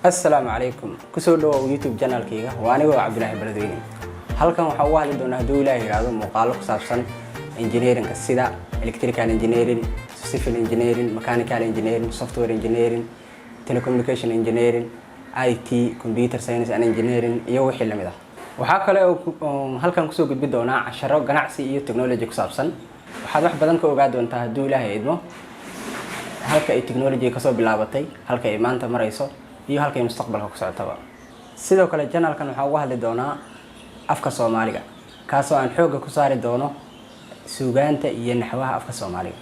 Assalaamu calaykum, kusoo dhawow YouTube channelkayga. Waa anigoo Cabdulaahi Beledweyne. Halkan waxaan uga hadli doonaa, hadduu Ilaah yidhaahdo, muuqaalo ku saabsan engineeringka, sida electrical engineering, civil engineering, mechanical engineering, software engineering, telecommunication engineering, IT, computer science and engineering iyo wixii lamid ah. Waxaa kale oo halkan kusoo gudbi doonaa casharo ganacsi iyo technology ku saabsan. Waxaad wax badan ka ogaa doontaa, hadduu Ilaahay idmo, halka ay technology kasoo bilaabatay, halka ay maanta marayso iyo halkay mustaqbalka ku socotaba. Sidoo kale channelkan waxaan uga hadli doonaa afka Soomaaliga, kaasoo aan xoogga ku saari doono suugaanta iyo naxwaha afka Soomaaliga.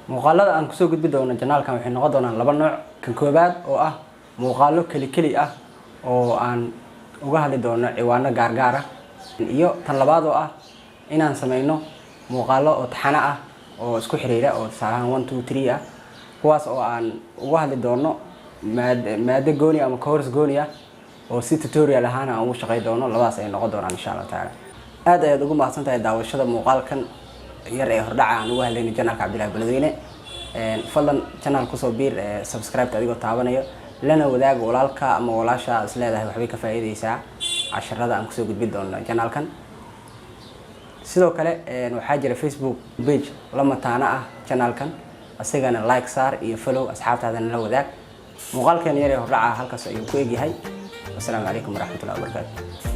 Muuqaalada aan kusoo gudbi doono channelkan waxay noqon doonaan laba nooc. Kan koobaad oo ah muuqaalo keli keli ah oo aan uga hadli doono ciwaano gaargaar ah, iyo tan labaad oo ah inaan sameyno muuqaalo oo taxano ah oo isku xiriira, oo tusaalahaan one, two, three ah, kuwaas oo aan uga hadli doono maado gooni ama course gooni ah oo si tutorial ahaan aan ugu shaqey doono. Labadaas ay noqon doonaan, insha Allah tacaala. Aad ayaad ugu mahadsan tahay daawashada muuqaalkan yar ee hordhaca aan uga hadlaynay channelka Cabdillahi Beledweyne. Fadlan channel kusoo biir subscribe adigoo taabanayo, lana wadaag walaalka ama walaasha is leedahay waxbay ka faa'iideysaa casharada aan kusoo gudbin doono channelkan. Sidoo kale waxaa jira Facebook page la mataano ah channelkan, asigana like saar iyo follow, asxaabtaadana la wadaag. Muuqaalkan yar ee hordhaca halkaas ayuu ku egyahay. Wasalaamu calaykum waraxmatullahi wabarakaatu.